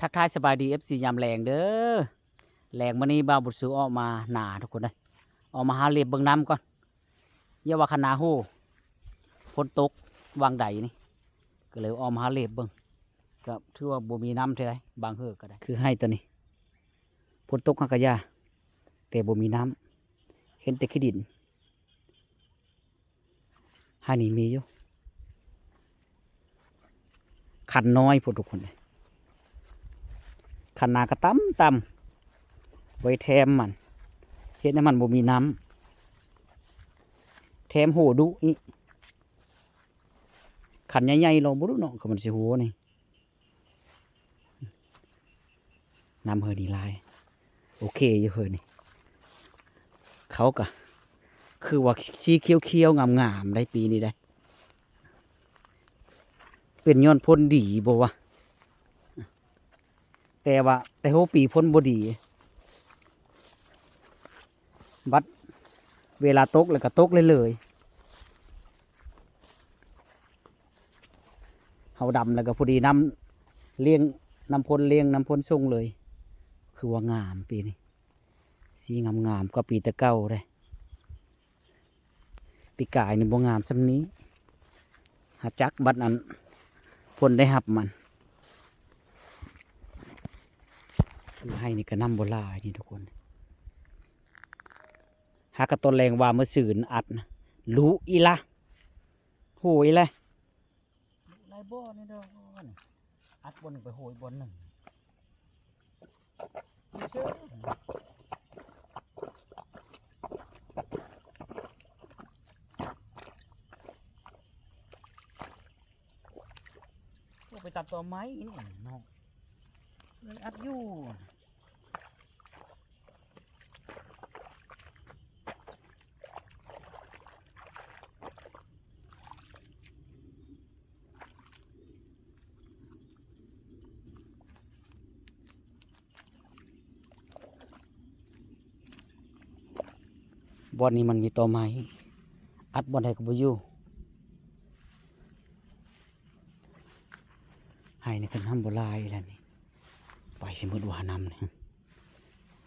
ທັກທາຍສະບາຍດີ ເອັຟຊີ ຍາມແລງເດີ້. ແລງມື້ນີ້ບ່າວບຸດຊູອອກມານາທຸກຄົນເດີ ອອກມາຫາເລັບເບິ່ງນ້ຳກ່ອນ. ຢ່າວ່າຂະໜາດໂຫ ຝົນຕົກຫວ່າງໃດນີ້ ກໍເລີຍອອກມາຫາເລັບເບິ່ງ ກໍຖືວ່າບໍ່ມີນ້ຳເທົ່າໃດ ບາງເຫີກກໍໄດ້. ຄືໄຮ່ຕົວນີ້ ຝົນຕົກຫາກະຢ່າ ແຕ່ບໍ່ມີນ້ຳ ເຫັນແຕ່ຂີ້ດິນ. ຫານີ້ມີຢູ່ ຄັນນ້ອຍພຸ້ນທຸກຄົນເອີຍ ຄັນນາກໍຕ່ຳໆ ໄວ້ແຖມມັນ ເຮັດໃຫ້ມັນບໍ່ມີນ້ຳ ແຖມໂຫດຸອີກ. ຄັນໃຫຍ່ໆ ລອງບໍ່ຮູ້ເນາະ ຄືມັນຊິໂຫນີ້. ນ້ຳເຮີນີ້ຫຼາຍ ໂອເຄຢູ່ເຮີນີ້ ເຂົາກະຄືວ່າສີຂຽວໆ ງາມໆ ໄດ໋ປີນີ້ໄດ໋. ເປັນຍ້ອນຝົນດີບໍ່ວະ ແຕ່ວ່າແຕ່ຫົວປີຝົນບໍ່ດີ ບັດເວລາຕົກແລ້ວກໍຕົກເລີຍໆ. ເຮົາດຳແລ້ວກໍພໍດີນ້ຳລ້ຽງ ນ້ຳຝົນລ້ຽງ ນ້ຳຝົນສົ່ງເລີຍ. ຄືວ່າງາມປີນີ້ ສີງາມໆ ກວ່າປີແຕ່ເກົ່າເດ້. ປີກາຍນີ້ບໍ່ງາມສ່ຳນີ້ ຫາຈັກບັດນັ້ນ ຝົນໄດ້ຮັບມັນ. ຄືໄຮ່ນີ້ກໍນ້ຳບໍ່ຫຼາຍນີ້ທຸກຄົນ ຫາກະຕອນແລງວ່າມື້ຊືນອັດນະ ລຸອີ່ລະ ໂຫຍແລະ ຫຼາຍບ່ອນນີ້ດອກ ອັດບ່ອນໜຶ່ງໄປໂຫຍບ່ອນໜຶ່ງ ໂອ້ ໄປຕັດຕໍໄມ້ນີ້ເນາະ ເລີຍອັດຢູ່. ບ່ອນນີ້ມັນມີຕໍໄມ້ ອັດບ່ອນໃດກໍບໍ່ຢູ່. ໄຮ່ນີ້ກໍນ້ຳບໍ່ຫຼາຍແລ້ວນີ້ ໄປຊິໝົດວ່ານ້ຳນີ້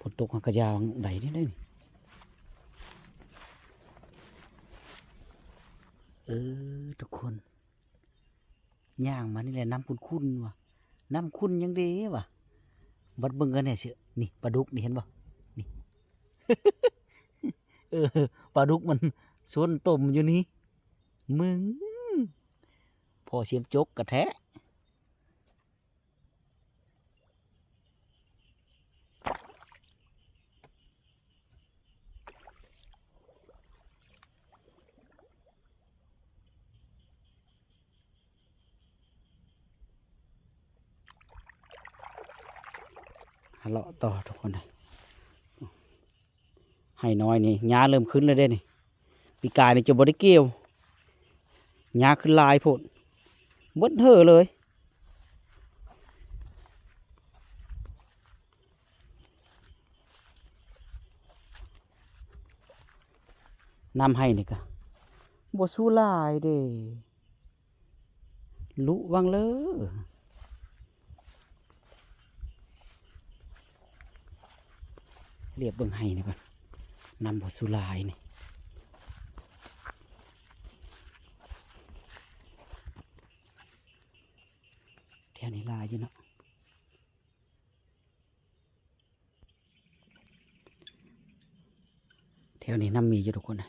ຝົນຕົກຫາກະຢ່າຫວ່າງໃດນີ້ເດ້ນີ້. ເອີ ທຸກຄົນ ຍ່າງມານີ້ແຫຼະ ນ້ຳຂຸ້ນໆ ວ່າ ນ້ຳຂຸ້ນຫຍັງເດ້ວ່າ ບັດເບິ່ງກັນແດ່ເຊ ນີ້ປາດຸກນີ້ເຫັນບໍ່ ນີ້ ເອີ ປາດຸກມັນຊົນຕົມຢູ່ນີ້ ມຶງ ພໍສຽມຈົກກະແທະ. ຫາເລາະຕໍ່ທຸກຄົນເອີຍ ໄຮ່ນ້ອຍນີ້ຫຍ້າເລີ່ມຂຶ້ນແລ້ວເດ້ນີ້. ປີກາຍນີ້ຈະບໍ່ໄດ້ກ່ຽວ ຫຍ້າຂຶ້ນຫຼາຍໂພດ ເບິດເຫີເລີຍ. ນ້ຳໄຮ່ນີ້ກະບໍ່ສູ້ຫຼາຍເດ້ ລຸຫວ່າງເລີ. ລຽບເບິ່ງໄຮ່ນີ້ກ່ອນ ນ້ຳບໍ່ສູ້ຫຼາຍນີ້ ແຖວນີ້ຫຼາຍຢູ່ເນາະ. ແຖວນີ້ນ້ຳມີຢູ່ທຸກຄົນເອີຍ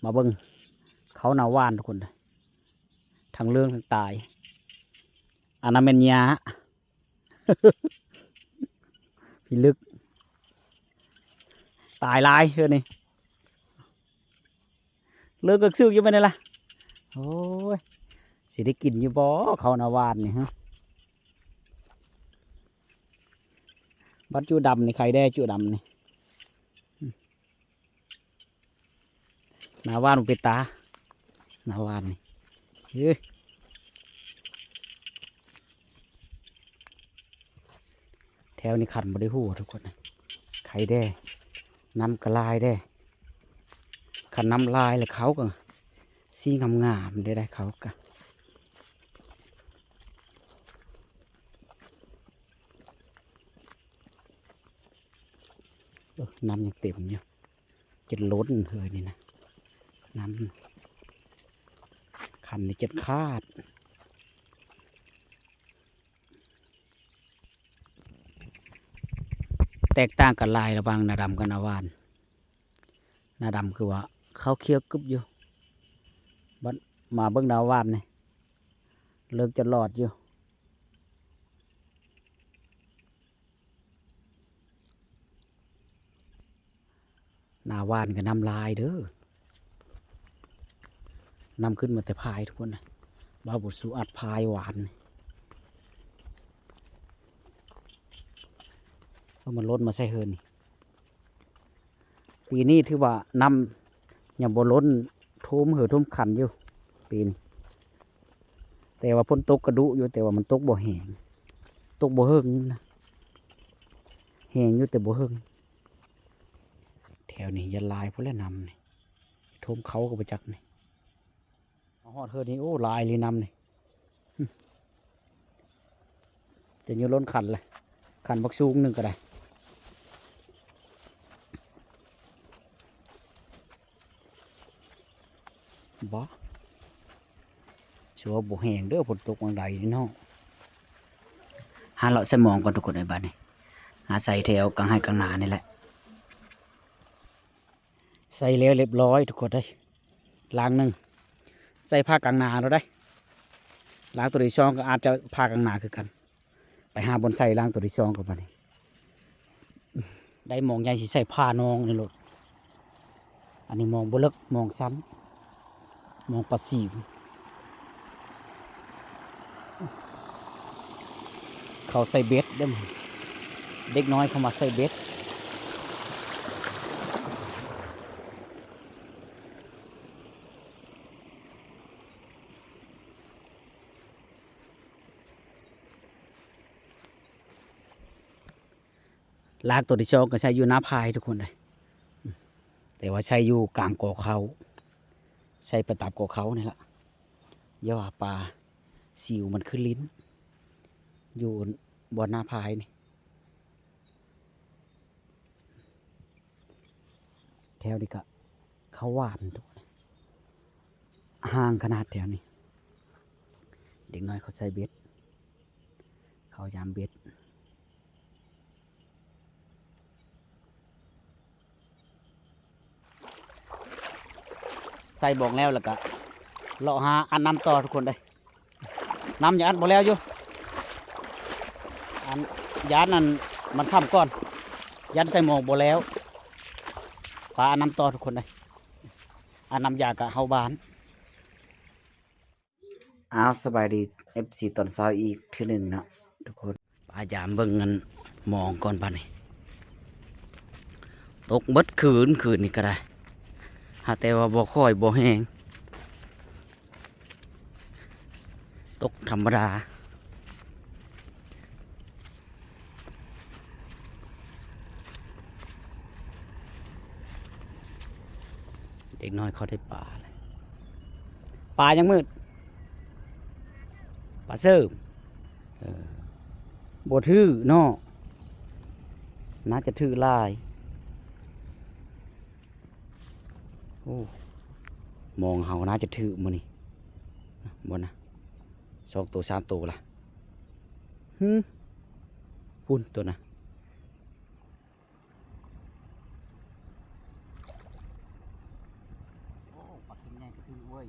ມາເບິ່ງເຂົ້ານາຫວ່ານທຸກຄົນເອີຍ ທັງເຫຼືອງທັງຕາຍ ອັນນັ້ນແມ່ນຫຍ້າ ພິລຶກ ຕາຍຫຼາຍເທື່ອນີ້. ເລີກເກີກຊຶກຢູ່ແມ່ນແຫຼະ ໂອ້ຍ ຊິໄດ້ກິນຢູ່ບໍ່ເຂົ້ານາຫວ່ານນີ້ຮະ. ບັດຈຸດຳນີ້ ໄຂ່ແດ່ຈຸດຳນີ້ ນາຫວ່ານບໍ່ເປັນຕາ ນາຫວ່ານນີ້ ເອີ. ແຖວນີ້ຄັນບໍ່ໄດ້ຮູ້ທຸກຄົນ ໄຂ່ແດ່ ນ້ຳກະຫຼາຍແດ່ ຄັນນ້ຳຫຼາຍແລ້ວເຂົ້າກະສີງາມໆ ໄດ້ ໄດ້ເຂົ້າກະ. ເອີ ນ້ຳຍັງເຕັມຢູ່ ຈົນລົ້ນເຮີຍນີ້ນະ ນ້ຳ ຄັນນີ້ຈົນຂາດ. ແຕກຕ່າງກັນຫຼາຍລະຫວ່າງນາດຳກັບນາຫວ່ານ. ນາດຳຄືວ່າຂາວຂຽວກຶບຢູ່ ບັດມາເບິ່ງນາຫວ່ານນີ້ ເລິກຈະລອດຢູ່. ນາຫວ່ານກໍນ້ຳຫຼາຍເດີ ນ້ຳຂຶ້ນມາແຕ່ພາຍທຸກຄົນນະ ບ່າວບຸດຊູອັດພາຍຫວ່ານ ເອົາມັນລົ້ນມາໃສ່ເຮືອນນີ້. ປີນີ້ຖືວ່ານ້ຳຍັງບໍ່ລົ້ນຖ້ວມເຮືອຖ້ວມຄັນຢູ່ປີນີ້ ແຕ່ວ່າຝົນຕົກກະດຸຢູ່ ແຕ່ວ່າມັນຕົກບໍ່ແຮງ ຕົກບໍ່ເຫິງນະ ແຮງຢູ່ແຕ່ບໍ່ເຫິງ. ແຖວນີ້ຢ່າຫຼາຍພຸ້ນແຫຼະນ້ຳນີ້ ຖ້ວມເຂົາກໍບໍ່ຈັກນີ້. ມາຮອດເຮືອນນີ້ ໂອ້ ຫຼາຍເລີຍນ້ຳນີ້ ຈະຢູ່ລົ້ນຄັນລະ ຄັນບັກສູງໜຶ່ງກໍໄດ້. ບໍ່ ຊິວ່າບໍ່ແຮງເດີ ຝົນຕົກຫວ່າງໃດນີ້ເນາະ. ຫາເລາະໃສ່ມອງກ່ອນທຸກຄົນເອີຍ ບາດນີ້ ຫາໃສ່ແຖວກາງໄຮ່ກາງນານີ້ແຫຼະ. ໃສ່ແລ້ວລຽບຮ້ອຍທຸກຄົນເອີຍ ລ້າງໜຶ່ງ ໃສ່ຜ້າກາງນາແລ້ວໄດ໋. ລ້າງໂຕທີສອງກໍອາດຈະຜ້າກາງນາຄືກັນ. ໄປຫາບ່ອນໃສ່ລ້າງໂຕທີສອງກ່ອນບາດນີ້ ໄດ້ມອງໃຫຍ່ຊິໃສ່ຜ້ານອງນີ້ໂລດ. ອັນນີ້ມອງບໍ່ເລິກ ມອງສັ້ນ ມອງປາຊິວ. ເຂົາໃສ່ເບັດເດີ້ ເດັກນ້ອຍເຂົາມາໃສ່ເບັດ. ລາກໂຕທີສອງກໍໃສ່ຢູ່ໜ້າພາຍທຸກຄົນເດ້ ແຕ່ວ່າໃສ່ຢູ່ກາງກໍເຂົ້າ ໃສ່ໄປຕາມກໍເຂົ້ານີ້ລະ. ຢ່າວ່າປາ ຊິວມັນຂຶ້ນຫຼິ້ນຢູ່ບ່ອນໜ້າພາຍນີ້. ແຖວນີ້ກະເຂົ້າຫວານທຸກຄົນ ຫ່າງຂະໜາດແຖວນີ້. ເດັກນ້ອຍເຂົາໃສ່ເບັດ ເຂົາຢາມເບັດ. ໃສ່ບອງແລ້ວ ແລ້ວກະເລາະຫາອັດນ້ຳຕໍ່ທຸກຄົນເດ້. ນ້ຳຍັງອັດບໍ່ແລ້ວຢູ່ ອັນ ຢ້ານອັນ ມັນຄ່ຳກ່ອນ ຢ້ານໃສ່ໝອກບໍ່ແລ້ວ. ປາອັດນ້ຳຕໍ່ທຸກຄົນເດ້ ອັດນ້ຳຢາກະເຮົາບ້ານ. ອ້າວ ສະບາຍດີ ເອັຟຊີ ຕອນເຊົ້າອີກເທື່ອໜຶ່ງເນາະທຸກຄົນ. ປາຢາມເບິ່ງອັນໝອງກ່ອນບາດນີ້. ຕົກເບິດຄືນ ຄືນນີ້ກໍໄດ້ ຫາແຕ່ວ່າບໍ່ຄ່ອຍບໍ່ແຮງ ຕົກທຳມະດາ. ເດັກນ້ອຍເຂົາໄດ້ປາແລ້ວ. ປາຫຍັງມືດ? ປາເສີມ. ເອີ ບໍ່ຖືເນາະ ໜ້າຈະຖືຫຼາຍ. ໂອ້ ມອງເຮົາໜ້າຈະຖືມື້ນີ້ ບໍ່ນະ ສອງໂຕ ສາມໂຕລະ. ຫື ພຸ້ນໂຕນະ. ໂອ້ ປາເຄັງໃຫຍ່ກະຖືເວີຍ.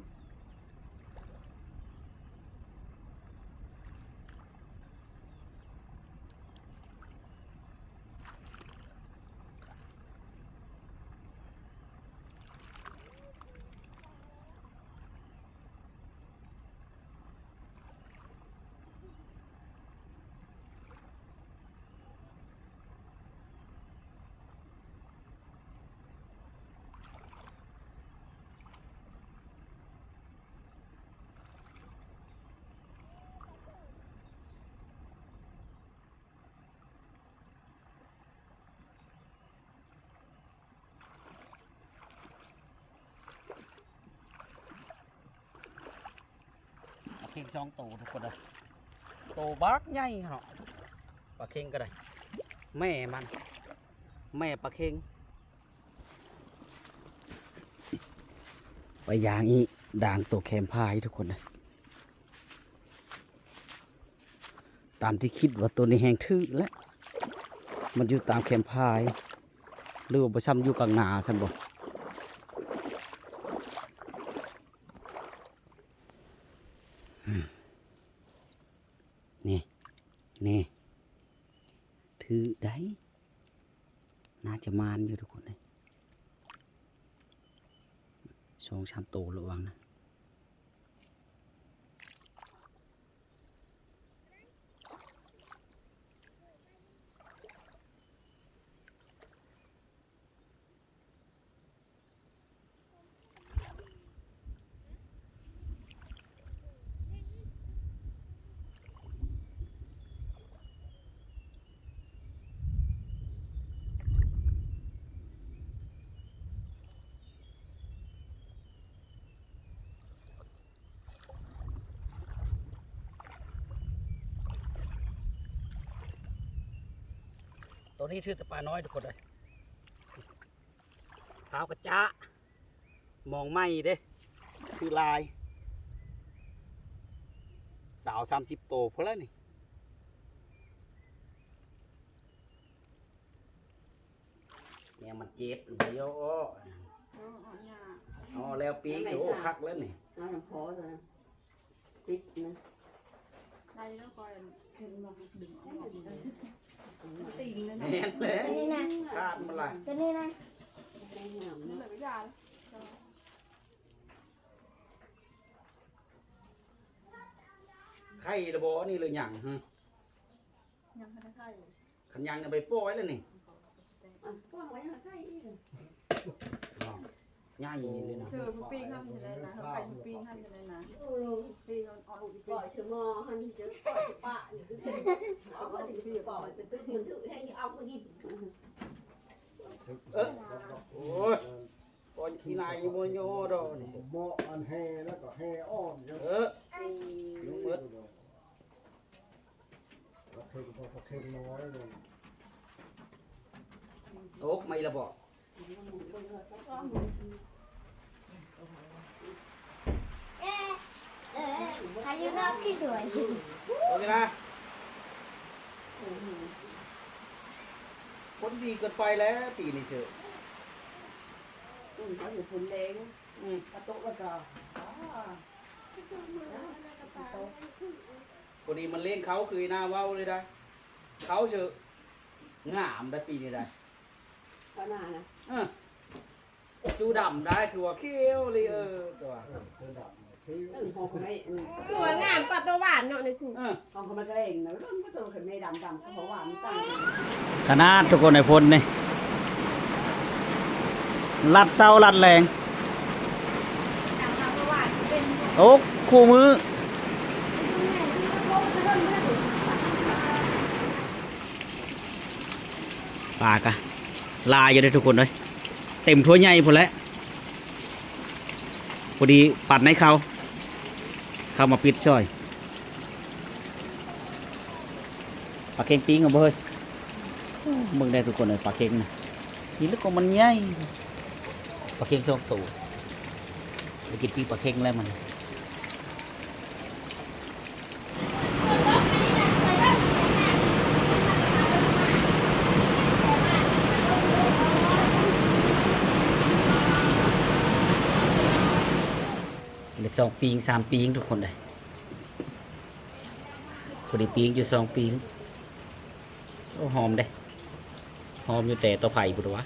ປາເຄັງສອງໂຕທຸກຄົນເດີ ໂຕບັກໃຫຍ່ເນາະ. ປາເຄັງກໍໄດ້ ແມ່ມັນ ແມ່ປາເຄັງ ໄປຢ່າງອີ່ດ່າງໂຕແຄມພາຍທຸກຄົນເດີ. ຕາມທີ່ຄິດວ່າໂຕນີ້ແຮ່ງຖືກແຫຼະ ມັນຢູ່ຕາມແຄມພາຍ ຫຼືວ່າບໍ່ຊ່ຳຢູ່ກາງນາຊັ້ນບໍ? ນີ້ ນີ້ ຖືກໄດ໋ ໜ້າຈະໝານຢູ່ທຸກຄົນເອີຍ ສອງສາມໂຕລະວັງນະ. ໂຕນີ້ຖືກແຕ່ປານ້ອຍທຸກຄົນເອີຍ ຂາວກະຈະ ມອງໃໝ່ເດ້ ຄືຫຼາຍ ຊາວສາມສິບໂຕພຸ້ນລະນີ້. ແນວມັນເຈັບຢູ່ບໍ່? ເອີ ເອົາແລ້ວປີກ ໂອ້ ຄັກແລ້ວນີ້ ເອົານ້ຳພໍ ຕິດນະ ໄດ້ແລ້ວ ຂ້ອຍເຫັນບໍ່ ດຶງອອກ ຕິ່ງເລີຍນະ ແມ່ນແຫຼະ ຂາດມັນລະ ຕົວນີ້ນະ ມັນເລີຍກໍຢ່າ ໄຂ່ລະບໍ່ນີ້ ຫຼືຍັງ? ຫຶ ຍັງບໍ່ໄດ້ໄຂ່ ຄັນຍັງນີ້ໄປປ່ອຍແລ້ວນີ້ ອ່ະ ປ່ອຍໄວ້ໃຫ້ໄຂ່ອີກ ໃຫຍ່ເລີຍນະ ເອີ ປີ້ງຫັ້ນຊິໄດ້ນະ ໄຂ່ປີ້ງຫັ້ນຊິໄດ້ນະ ປີ້ງເອົາລູກໄປ ປ່ອຍໃສ່ໝໍ້ຫັ້ນ ຈະປ່ອຍໃສ່ປະນີ້ ເອົາໄປຕິດມັນຖືກໃຫ້ເອົາໄປກິນ ເອີ ໂອ້ຍ ກ່ອນຂີ້ນາຍບໍ່ຍໍດອກນີ້ ໝໍ້ອັນແຮ່ແລ້ວກໍແຮ່ອ່ອນ ເອີ ເອີ ເອີ ປາເຄັງ ປາເຄັງນ້ອຍເດ້ ໂອກ ມາອີກແລ້ວບໍ? ເອ ເອ ໃຜຢູ່ນອກທີ່ສວຍ ໂອເຄລະ ຝົນດີເກີນໄປແລ້ວປີນີ້ເຊີ ອືມ ເຂົາເຫັນຝົນແລງ ອືມ ກະຕົກແລ້ວກະ ອ່າ ພໍດີມັນເລັງເຂົ້າ ຄືອີ່ໜ້າເວົ້າເລີຍໄດ໋ ເຂົ້າເຊີ ງາມໄດ໋ປີນີ້ໄດ໋ ເຂົ້າໜ້ານະ ເອີ ຈູດຳໄດ້ ຄືວ່າຂຽວເລີຍ ເອີ ຕົວ ເອີ ຫອມຂະໄມ້ ອືມ ຄືວ່າງາມກວ່າຕົວຫວານເນາະ ນີ້ຄື ເອີ ຫອມຂະໄມ້ກະແລງນະ ເບິ່ງກໍຕົວຂະໄມ້ດຳໆ ເຂົາຫວານຕ່າງກັນ ຂະໜາດທຸກຄົນ ໄອ້ພົນນີ້ ລັດເຊົ້າລັດແລງ ໂອ້ ຄູ່ມື້ ປາກະຫຼາຍຢູ່ເດ້ທຸກຄົນເອີຍ ເຕັມຖ້ວຍໃຫຍ່ພຸ້ນແຫຼະ ພໍດີປັນໃຫ້ເຂົາ ເຂົ້າມາປິດຊ່ອຍ ປາເຄັງປີ້ງເອົາບໍ່ເຮີ້ຍ ເບິ່ງແດ່ທຸກຄົນເອີຍ ປາເຄັງນະ ນີ້ລະກໍມັນໃຫຍ່ ປາເຄັງສອງໂຕ ໄດ້ກິນປີ້ງປາເຄັງແລ້ວມັນ ໄດ້ສອງປີ້ງສາມປີ້ງທຸກຄົນເອີຍ ພໍດີປີ້ງຢູ່ສອງປີ້ງ ໂອ້ ຫອມເດ້ ຫອມຢູ່ແຕ່ເຕົາໄຟພຸ້ນວະ.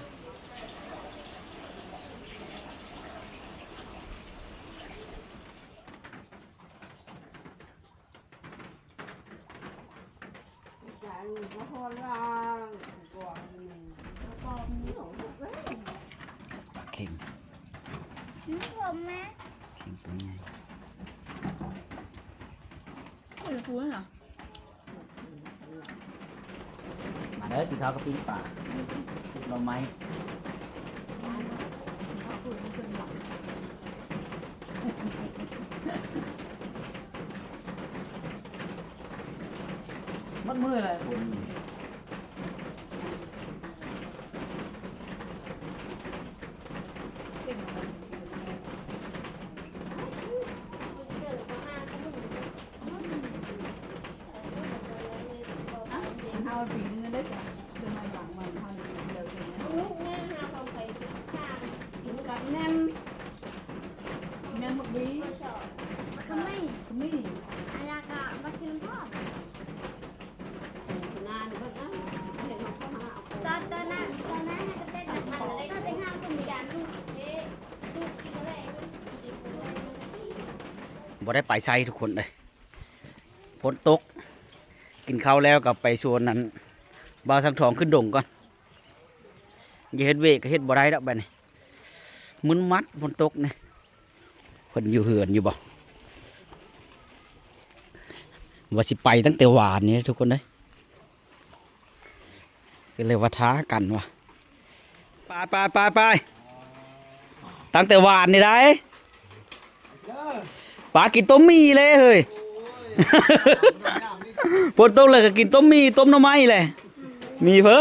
ປາເຄັງ ເຄັງຕົວໃຫຍ່ ໂອ້ຍ ປູນະ. ມາເດີ ກິນເຂົ້າກັບປີ້ງປາ ຊຸບໜໍ່ໄມ້ ໝົດມື້ແລ້ວ ຝົນ. ປີນີ້ໄດ້ຈ້ະ ເປັນໄມ້ບາງມັນເຮົານີ້ເລີຍເອງນະ ແມ່ນ ແມ່ນໝາກບີ ກະມີ ກະມີ ອັນລະກະບັກຊຶງພ້ອມ ຕອນ ຕອນນັ້ນ ຕອນນັ້ນກະເປັນ ຕອນເປັນຫ້າຄົນ ບໍ່ໄດ້ໄປໃສທຸກຄົນເອີຍ ຝົນຕົກ ກິນເຂົ້າແລ້ວກໍໄປສວນນັ້ນ ບ່າວສັງທອງຂຶ້ນດົງກ່ອນ ຢ່າເຮັດເວກກໍເຮັດບໍ່ໄດ້ດອກບາດນີ້ ມຶນມັດຝົນຕົກນີ້ ເພິ່ນຢູ່ເຮືອນຢູ່ບໍ່ ວ່າຊິໄປຕັ້ງແຕ່ວານນີ້ທຸກຄົນເອີຍ ກໍເລີຍວ່າທ້າກັນວ່າ ໄປ ໄປ ໄປ ໄປ ຕັ້ງແຕ່ວານນີ້ໄດ໋ ປາກິນຕົ້ມໝີ່ເລີຍເຮີ້ຍ ຝົນຕົກແລ້ວກໍກິນຕົ້ມໝີ່ ຕົ້ມໜໍ່ໄມ້ແຫຼະ ມີເພີ